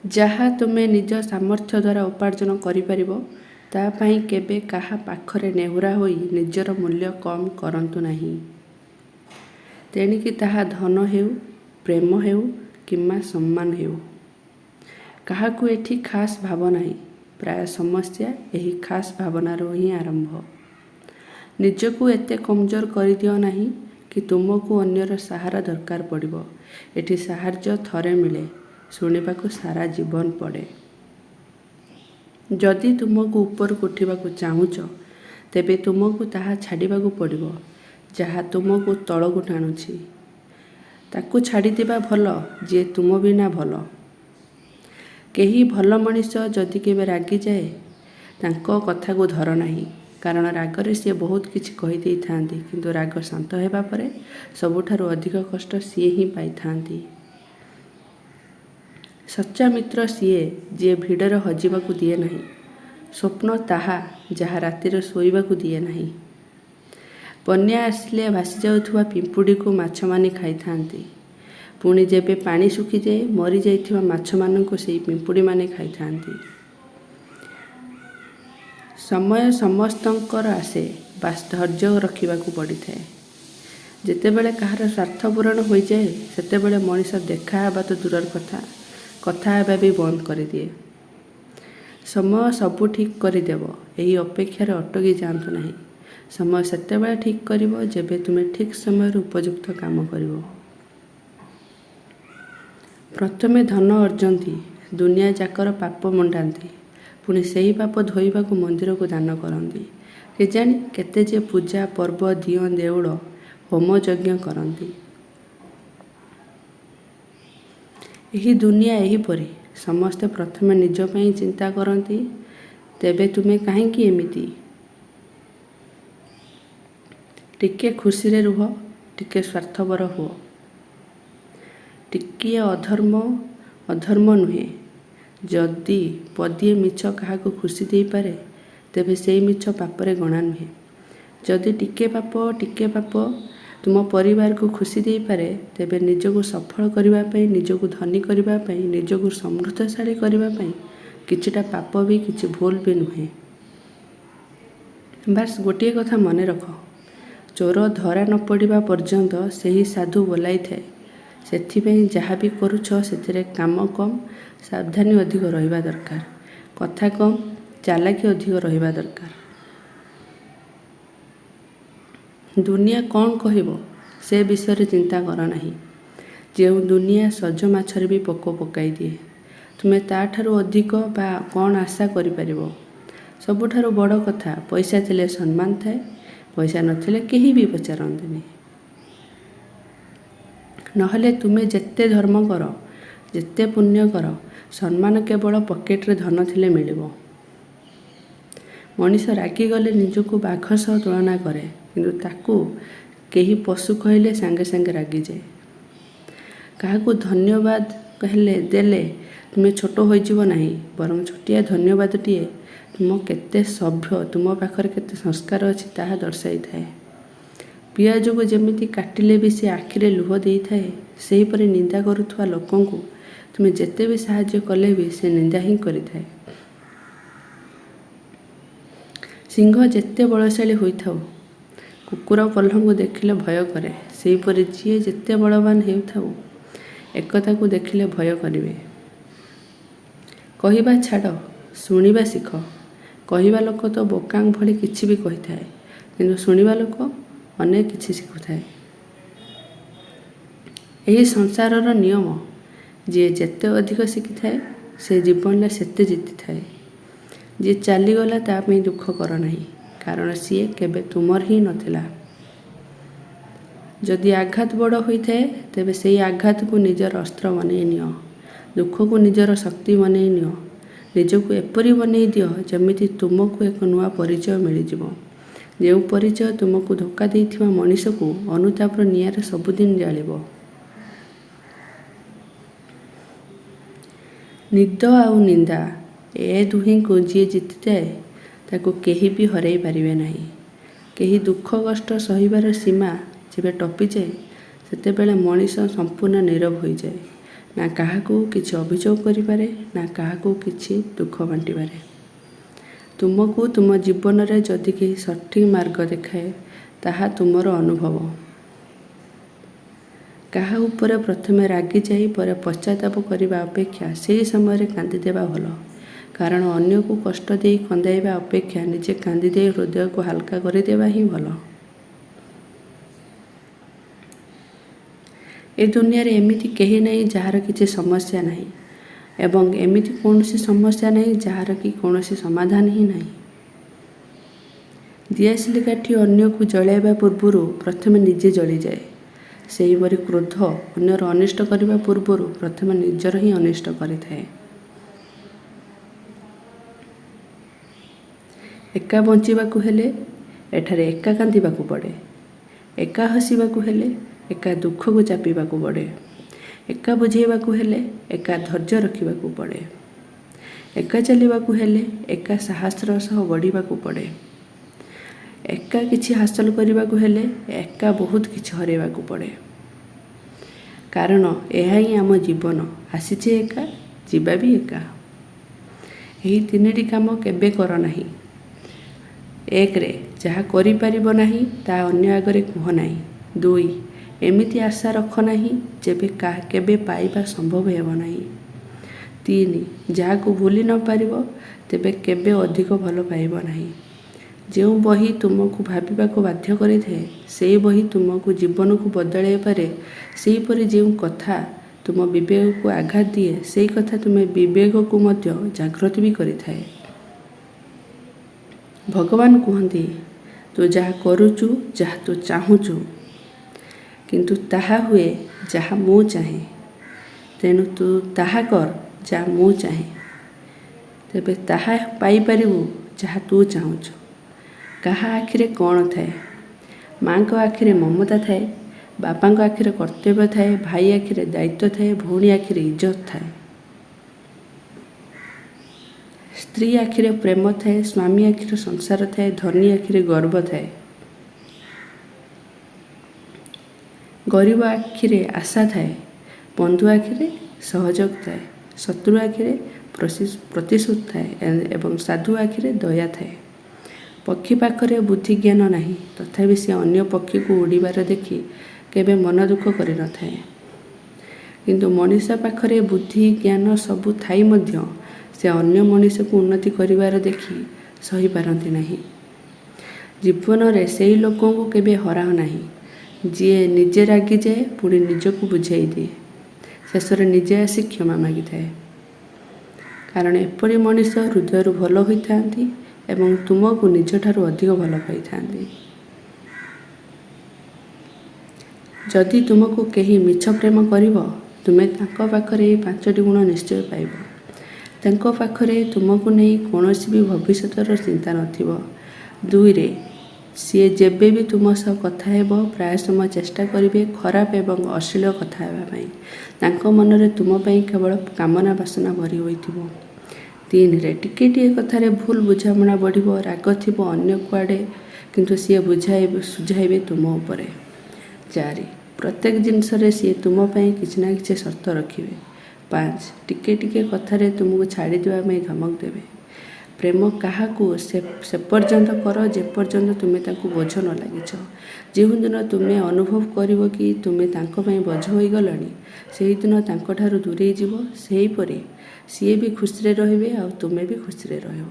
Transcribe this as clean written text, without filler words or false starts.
ଯାହା ତୁମେ ନିଜ ସାମର୍ଥ୍ୟ ଦ୍ୱାରା ଉପାର୍ଜନ କରିପାରିବ, ତା' ପାଇଁ କେବେ କାହା ପାଖରେ ନେହୁରା ହୋଇ ନିଜର ମୂଲ୍ୟ କମ୍ କରନ୍ତୁ ନାହିଁ। ତେଣିକି ତାହା ଧନ ହେଉ, ପ୍ରେମ ହେଉ କିମ୍ବା ସମ୍ମାନ ହେଉ। କାହାକୁ ଏଠି ଖାସ୍ ଭାବ ନାହିଁ। ପ୍ରାୟ ସମସ୍ୟା ଏହି ଖାସ୍ ଭାବନାରୁ ହିଁ ଆରମ୍ଭ। ନିଜକୁ ଏତେ କମଜୋର କରିଦିଅ ନାହିଁ କି ତୁମକୁ ଅନ୍ୟର ସାହାରା ଦରକାର ପଡ଼ିବ। ଏଠି ସାହାଯ୍ୟ ଥରେ ମିଳେ, ଶୁଣିବାକୁ ସାରା ଜୀବନ ପଡ଼େ। ଯଦି ତୁମକୁ ଉପରକୁ ଉଠିବାକୁ ଚାହୁଁଛ, ତେବେ ତୁମକୁ ତାହା ଛାଡ଼ିବାକୁ ପଡ଼ିବ ଯାହା ତୁମକୁ ତଳକୁ ଟାଣୁଛି। ତାକୁ ଛାଡ଼ିଦେବା ଭଲ ଯିଏ ତୁମ ବିନା ଭଲ। କେହି ଭଲ ମଣିଷ ଯଦି କେବେ ରାଗିଯାଏ, ତାଙ୍କ କଥାକୁ ଧର ନାହିଁ। କାରଣ ରାଗରେ ସିଏ ବହୁତ କିଛି କହିଦେଇଥାନ୍ତି, କିନ୍ତୁ ରାଗ ଶାନ୍ତ ହେବା ପରେ ସବୁଠାରୁ ଅଧିକ କଷ୍ଟ ସିଏ ହିଁ ପାଇଥାନ୍ତି। ସଚ୍ଚା ମିତ୍ର ସିଏ ଯିଏ ଭିଡ଼ରେ ହଜିବାକୁ ଦିଏ ନାହିଁ। ସ୍ୱପ୍ନ ତାହା ଯାହା ରାତିରେ ଶୋଇବାକୁ ଦିଏ ନାହିଁ। ବନ୍ୟା ଆସିଲେ ଭାସିଯାଉଥିବା ପିମ୍ପୁଡ଼ିକୁ ମାଛମାନେ ଖାଇଥାନ୍ତି। ପୁଣି ଯେବେ ପାଣି ଶୁଖିଯାଏ, ମରିଯାଇଥିବା ମାଛମାନଙ୍କୁ ସେଇ ପିମ୍ପୁଡ଼ିମାନେ ଖାଇଥାନ୍ତି। ସମୟ ସମସ୍ତଙ୍କର ଆସେ, ବାସ୍ ଧୈର୍ଯ୍ୟ ରଖିବାକୁ ପଡ଼ିଥାଏ। ଯେତେବେଳେ କାହାର ସ୍ୱାର୍ଥ ପୂରଣ ହୋଇଯାଏ, ସେତେବେଳେ ମଣିଷ ଦେଖା ହେବା ତ ଦୂରର କଥା, କଥା ହେବା ବି ବନ୍ଦ କରିଦିଏ। ସମୟ ସବୁ ଠିକ୍ କରିଦେବ, ଏହି ଅପେକ୍ଷାରେ ଅଟକି ଯାଆନ୍ତୁ ନାହିଁ। ସମୟ ସେତେବେଳେ ଠିକ୍ କରିବ ଯେବେ ତୁମେ ଠିକ୍ ସମୟରେ ଉପଯୁକ୍ତ କାମ କରିବ। ପ୍ରଥମେ ଧନ ଅର୍ଜନ୍ତି, ଦୁନିଆ ଯାକର ପାପ ମୁଣ୍ଡାନ୍ତି, ପୁଣି ସେହି ପାପ ଧୋଇବାକୁ ମନ୍ଦିରକୁ ଦାନ କରନ୍ତି। କେଜାଣି କେତେ ଯେ ପୂଜା ପର୍ବ, ଦିଅଁ ଦେଉଳ, ହୋମ ଯଜ୍ଞ କରନ୍ତି। ଏହି ଦୁନିଆ ଏହିପରି। ସମସ୍ତେ ପ୍ରଥମେ ନିଜ ପାଇଁ ଚିନ୍ତା କରନ୍ତି, ତେବେ ତୁମେ କାହିଁକି ଏମିତି? ଟିକେ ଖୁସିରେ ରୁହ, ଟିକେ ସ୍ୱାର୍ଥପର ହୁଅ। ଟିକିଏ ଅଧର୍ମ ଅଧର୍ମ ନୁହେଁ। ଯଦି ପଦିଏ ମିଛ କାହାକୁ ଖୁସି ଦେଇପାରେ, ତେବେ ସେଇ ମିଛ ପାପରେ ଗଣା ନୁହେଁ। ଯଦି ଟିକେ ପାପ ଟିକେ ପାପ ତୁମ ପରିବାରକୁ ଖୁସି ଦେଇପାରେ, ତେବେ ନିଜକୁ ସଫଳ କରିବା ପାଇଁ, ନିଜକୁ ଧନୀ କରିବା ପାଇଁ, ନିଜକୁ ସମୃଦ୍ଧଶାଳୀ କରିବା ପାଇଁ କିଛିଟା ପାପ ବି କିଛି ଭୁଲ ବି ନୁହେଁ। ବାସ୍ ଗୋଟିଏ କଥା ମନେ ରଖ, ଚୋର ଧରା ନ ପଡ଼ିବା ପର୍ଯ୍ୟନ୍ତ ସେହି ସାଧୁ ବୋଲାଇଥାଏ। ସେଥିପାଇଁ ଯାହା ବି କରୁଛ ସେଥିରେ କାମ କମ୍, ସାବଧାନୀ ଅଧିକ ରହିବା ଦରକାର। କଥା କମ୍, ଚାଲାକି ଅଧିକ ରହିବା ଦରକାର। ଦୁନିଆ କ'ଣ କହିବ ସେ ବିଷୟରେ ଚିନ୍ତା କର ନାହିଁ। ଯେଉଁ ଦୁନିଆ ସଜ ମାଛରେ ବି ପୋକ ପକାଇଦିଏ, ତୁମେ ତା'ଠାରୁ ଅଧିକ ବା କ'ଣ ଆଶା କରିପାରିବ? ସବୁଠାରୁ ବଡ଼ କଥା, ପଇସା ଥିଲେ ସମ୍ମାନ ଥାଏ, ପଇସା ନଥିଲେ କେହି ବି ପଚାରନ୍ତିନି। ନହେଲେ ତୁମେ ଯେତେ ଧର୍ମ କର, ଯେତେ ପୁଣ୍ୟ କର, ସମ୍ମାନ କେବଳ ପକେଟରେ ଧନ ଥିଲେ ମିଳିବ। ମଣିଷ ରାଗିଗଲେ ନିଜକୁ ବାଘ ସହ ତୁଳନା କରେ, କିନ୍ତୁ ତାକୁ କେହି ପଶୁ କହିଲେ ସାଙ୍ଗେ ସାଙ୍ଗେ ରାଗିଯାଏ। କାହାକୁ ଧନ୍ୟବାଦ ହେଲେ ଦେଲେ ତୁମେ ଛୋଟ ହୋଇଯିବ ନାହିଁ, ବରଂ ଛୋଟିଆ ଧନ୍ୟବାଦଟିଏ ତୁମ କେତେ ସଭ୍ୟ, ତୁମ ପାଖରେ କେତେ ସଂସ୍କାର ଅଛି ତାହା ଦର୍ଶାଇଥାଏ। ପିଆଜକୁ ଯେମିତି କାଟିଲେ ବି ସେ ଆଖିରେ ଲୁହ ଦେଇଥାଏ, ସେହିପରି ନିନ୍ଦା କରୁଥିବା ଲୋକଙ୍କୁ ତୁମେ ଯେତେ ବି ସାହାଯ୍ୟ କଲେ ବି ସେ ନିନ୍ଦା ହିଁ କରିଥାଏ। ସିଂହ ଯେତେ ବଳଶାଳୀ ହୋଇଥାଉ, କୁକୁର ପଲଙ୍କୁ ଦେଖିଲେ ଭୟ କରେ। ସେହିପରି ଯିଏ ଯେତେ ବଳବାନ ହେଉଥାଉ, ଏକତାକୁ ଦେଖିଲେ ଭୟ କରିବେ। କହିବା ଛାଡ଼, ଶୁଣିବା ଶିଖ। କହିବା ଲୋକ ତ ବୋକାଙ୍କ ଭଳି କିଛି ବି କହିଥାଏ, କିନ୍ତୁ ଶୁଣିବା ଲୋକ ଅନେକ କିଛି ଶିଖୁଥାଏ। ଏହି ସଂସାରର ନିୟମ, ଯିଏ ଯେତେ ଅଧିକ ଶିଖିଥାଏ, ସେ ଜୀବନରେ ସେତେ ଜିତିଥାଏ। ଯିଏ ଚାଲିଗଲା ତା' ପାଇଁ ଦୁଃଖ କର ନାହିଁ, କାରଣ ସିଏ କେବେ ତୁମର ହିଁ ନଥିଲା। ଯଦି ଆଘାତ ବଡ଼ ହୋଇଥାଏ, ତେବେ ସେଇ ଆଘାତକୁ ନିଜର ଅସ୍ତ୍ର ବନେଇ ନିଅ। ଦୁଃଖକୁ ନିଜର ଶକ୍ତି ବନେଇ ନିଅ। ନିଜକୁ ଏପରି ବନେଇ ଦିଅ ଯେମିତି ତୁମକୁ ଏକ ନୂଆ ପରିଚୟ ମିଳିଯିବ, ଯେଉଁ ପରିଚୟ ତୁମକୁ ଧୋକା ଦେଇଥିବା ମଣିଷକୁ ଅନୁତାପର ନିଆଁରେ ସବୁଦିନ ଜାଳିବ। ନିଦ ଆଉ ନିନ୍ଦା, ଏ ଦୁହିଁଙ୍କୁ ଯିଏ ଜିତିଯାଏ, ତାକୁ କେହି ବି ହରାଇ ପାରିବେ ନାହିଁ। କେହି ଦୁଃଖ କଷ୍ଟ ସହିବାର ସୀମା ଯେବେ ଟପିଯାଏ, ସେତେବେଳେ ମଣିଷ ସମ୍ପୂର୍ଣ୍ଣ ନୀରବ ହୋଇଯାଏ। ନା କାହାକୁ କିଛି ଅଭିଯୋଗ କରିପାରେ, ନା କାହାକୁ କିଛି ଦୁଃଖ ବାଣ୍ଟିପାରେ। ତୁମକୁ ତୁମ ଜୀବନରେ ଯଦି କେହି ସଠିକ୍ ମାର୍ଗ ଦେଖାଏ, ତାହା ତୁମର ଅନୁଭବ। କାହା ଉପରେ ପ୍ରଥମେ ରାଗିଯାଇ ପରେ ପଶ୍ଚାତାପ କରିବା ଅପେକ୍ଷା ସେହି ସମୟରେ କାନ୍ଦିଦେବା ଭଲ। କାରଣ ଅନ୍ୟକୁ କଷ୍ଟ ଦେଇ କନ୍ଦାଇବା ଅପେକ୍ଷା ନିଜେ କାନ୍ଦିଦେଇ ହୃଦୟକୁ ହାଲକା କରିଦେବା ହିଁ ଭଲ। ଏ ଦୁନିଆରେ ଏମିତି କେହି ନାହିଁ ଯାହାର କିଛି ସମସ୍ୟା ନାହିଁ ଏବଂ ଏମିତି କୌଣସି ସମସ୍ୟା ନାହିଁ ଯାହାର କି କୌଣସି ସମାଧାନ ହିଁ ନାହିଁ। ଦିଆସିଲି କାଠି ଅନ୍ୟକୁ ଜଳାଇବା ପୂର୍ବରୁ ପ୍ରଥମେ ନିଜେ ଜଳିଯାଏ। ସେହିପରି କ୍ରୋଧ ଅନ୍ୟର ଅନିଷ୍ଟ କରିବା ପୂର୍ବରୁ ପ୍ରଥମେ ନିଜର ହିଁ ଅନିଷ୍ଟ କରିଥାଏ। ଏକା ବଞ୍ଚିବାକୁ ହେଲେ ଏଠାରେ ଏକା କାନ୍ଦିବାକୁ ପଡ଼େ। ଏକା ହସିବାକୁ ହେଲେ ଏକା ଦୁଃଖକୁ ଚାପିବାକୁ ପଡ଼େ। ଏକା ବୁଝେଇବାକୁ ହେଲେ ଏକା ଧୈର୍ଯ୍ୟ ରଖିବାକୁ ପଡ଼େ। ଏକା ଚାଲିବାକୁ ହେଲେ ଏକା ସାହସର ସହ ବଢ଼ିବାକୁ ପଡ଼େ। ଏକା କିଛି ହାସଲ କରିବାକୁ ହେଲେ ଏକା ବହୁତ କିଛି ହରାଇବାକୁ ପଡ଼େ। କାରଣ ଏହା ହିଁ ଆମ ଜୀବନ, ଆସିଛେ ଏକା, ଯିବା ବି ଏକା। ଏହି ତିନିଟି କାମ କେବେ କର ନାହିଁ। 1ରେ ଯାହା କରିପାରିବ ନାହିଁ ତାହା ଅନ୍ୟ ଆଗରେ କୁହ ନାହିଁ। 2, ଏମିତି ଆଶା ରଖ ନାହିଁ ଯେବେ କେବେ ପାଇବା ସମ୍ଭବ ହେବ ନାହିଁ। 3, ଯାହାକୁ ଭୁଲି ନ ପାରିବ ତେବେ କେବେ ଅଧିକ ଭଲ ପାଇବ ନାହିଁ। ଯେଉଁ ବହି ତୁମକୁ ଭାବିବାକୁ ବାଧ୍ୟ କରିଥାଏ, ସେହି ବହି ତୁମକୁ ଜୀବନକୁ ବଦଳାଇ ପାରେ। ସେହିପରି ଯେଉଁ କଥା ତୁମ ବିବେକକୁ ଆଘାତ ଦିଏ, ସେହି କଥା ତୁମ ବିବେକକୁ ମଧ୍ୟ ଜାଗ୍ରତ ବି କରିଥାଏ। ଭଗବାନ କୁହନ୍ତି, ତୁ ଯାହା କରୁଛୁ, ଯାହା ତୁ ଚାହୁଁଛୁ, କିନ୍ତୁ ତାହା ହୁଏ ଯାହା ମୁଁ ଚାହେଁ। ତେଣୁ ତୁ ତାହା କର ଯାହା ମୁଁ ଚାହେଁ, ତେବେ ତାହା ପାଇପାରିବୁ ଯାହା ତୁ ଚାହୁଁଛୁ। କାହା ଆଖିରେ କ'ଣ ଥାଏ? ମା'ଙ୍କ ଆଖିରେ ମମତା ଥାଏ, ବାପାଙ୍କ ଆଖିରେ କର୍ତ୍ତବ୍ୟ ଥାଏ, ଭାଇ ଆଖିରେ ଦାୟିତ୍ୱ ଥାଏ, ଭଉଣୀ ଆଖିରେ ଇଜ୍ଜତ ଥାଏ। ସ୍ତ୍ରୀ ଆଖିରେ ପ୍ରେମ ଥାଏ, ସ୍ୱାମୀ ଆଖିରେ ସଂସାର ଥାଏ, ଧନୀ ଆଖିରେ ଗର୍ବ ଥାଏ। ଗରିବ ଆଖିରେ ଆଶା ଥାଏ, ବନ୍ଧୁ ଆଖିରେ ସହଯୋଗ ଥାଏ, ଶତ୍ରୁ ଆଖିରେ ପ୍ରତିଶୋଧ ଥାଏ ଏବଂ ସାଧୁ ଆଖିରେ ଦୟା ଥାଏ। ପକ୍ଷୀ ପାଖରେ ବୁଦ୍ଧି ଜ୍ଞାନ ନାହିଁ, ତଥାପି ସେ ଅନ୍ୟ ପକ୍ଷୀକୁ ଉଡ଼ିବାର ଦେଖି କେବେ ମନ ଦୁଃଖ କରିନଥାଏ। କିନ୍ତୁ ମଣିଷ ପାଖରେ ବୁଦ୍ଧି ଜ୍ଞାନ ସବୁ ଥାଇ ମଧ୍ୟ ସେ ଅନ୍ୟ ମଣିଷକୁ ଉନ୍ନତି କରିବାର ଦେଖି ସହିପାରନ୍ତି ନାହିଁ। ଜୀବନରେ ସେହି ଲୋକଙ୍କୁ କେବେ ହରାଅ ନାହିଁ ଯିଏ ନିଜେ ରାଗିଯାଏ, ପୁଣି ନିଜକୁ ବୁଝାଇ ଦିଏ, ଶେଷରେ ନିଜେ ଆସି କ୍ଷମା ମାଗିଥାଏ। କାରଣ ଏପରି ମଣିଷ ହୃଦୟରୁ ଭଲ ହୋଇଥାନ୍ତି ଏବଂ ତୁମକୁ ନିଜଠାରୁ ଅଧିକ ଭଲ ପାଇଥାନ୍ତି। ଯଦି ତୁମକୁ କେହି ମିଛ ପ୍ରେମ କରିବ, ତୁମେ ତାଙ୍କ ପାଖରେ ଏହି 5ଟି ଗୁଣ ନିଶ୍ଚୟ ପାଇବ। ତାଙ୍କ ପାଖରେ ତୁମକୁ ନେଇ କୌଣସି ବି ଭବିଷ୍ୟତର ଚିନ୍ତା ନଥିବ। 2ରେ ସିଏ ଯେବେ ବି ତୁମ ସହ କଥା ହେବ, ପ୍ରାୟ ସମୟ ଚେଷ୍ଟା କରିବେ ଖରାପ ଏବଂ ଅଶ୍ଳୀଳ କଥା ହେବା ପାଇଁ। ତାଙ୍କ ମନରେ ତୁମ ପାଇଁ କେବଳ କାମନା ବାସନା ଭରି ହୋଇଥିବ। 3ରେ ଟିକେ ଟିକେ କଥାରେ ଭୁଲ ବୁଝାମଣା ବଢ଼ିବ, ରାଗ ଥିବ ଅନ୍ୟ କୁଆଡ଼େ, କିନ୍ତୁ ସିଏ ବୁଝାଇବେ ସୁଝାଇବେ ତୁମ ଉପରେ। 4, ପ୍ରତ୍ୟେକ ଜିନିଷରେ ସିଏ ତୁମ ପାଇଁ କିଛି ନା କିଛି ସର୍ତ୍ତ ରଖିବେ। 5, ଟିକେ ଟିକେ କଥାରେ ତୁମକୁ ଛାଡ଼ିଦେବା ପାଇଁ ଧମକ ଦେବେ। ପ୍ରେମ କାହାକୁ ସେ ପର୍ଯ୍ୟନ୍ତ କର ଯେପର୍ଯ୍ୟନ୍ତ ତୁମେ ତାଙ୍କୁ ବୋଝ ନ ଲାଗିଛ। ଯେଉଁଦିନ ତୁମେ ଅନୁଭବ କରିବ କି ତୁମେ ତାଙ୍କ ପାଇଁ ବୋଝ ହୋଇଗଲଣି, ସେହିଦିନ ତାଙ୍କଠାରୁ ଦୂରେଇ ଯିବ। ସେହିପରି ସିଏ ବି ଖୁସିରେ ରହିବେ ଆଉ ତୁମେ ବି ଖୁସିରେ ରହିବ।